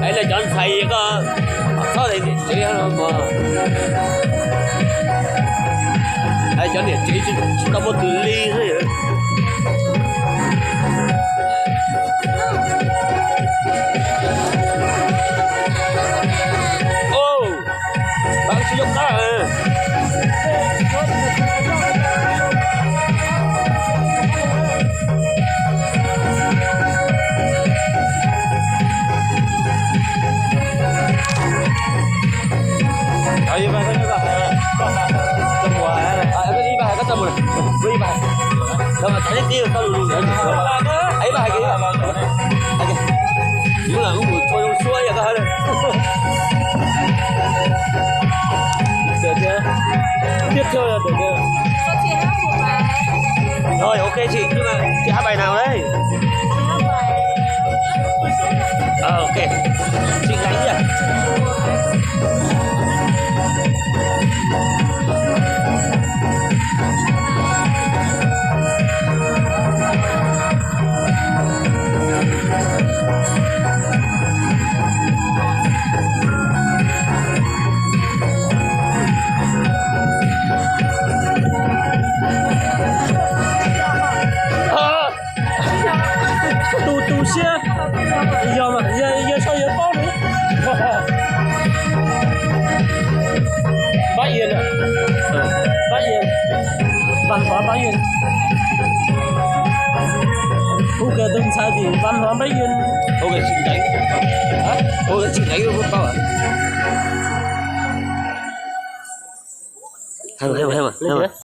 Lawv cov ntxhais koj txhob hais niam tsev no mas. Cov niam tsev tsis tau muaj tus li xwb. Pab tsis yog qab. Ib pab hais koj txaj muag, ib pab hais koj txaj muag, ib pab hais, txhob tib tib txhob lus lus, ib pab hais, ib pab hais, mus lam mus txhua zoo suab yog koj hais. Tiếp theo là để Rồi, ok chị, nhưng mà chị hát bài nào đấy? Ờ, ok. Chị gánh nhỉ? Tus tus siab, yog mas yog sau yog paub li. Bab Ian, Bab Ian, văn hóa Bab Ian. Hu kiag tus ntxhais tim văn hóa Bab Ian. Hu kiag tsis ntev, hu kiag tsis ntev kuj paub.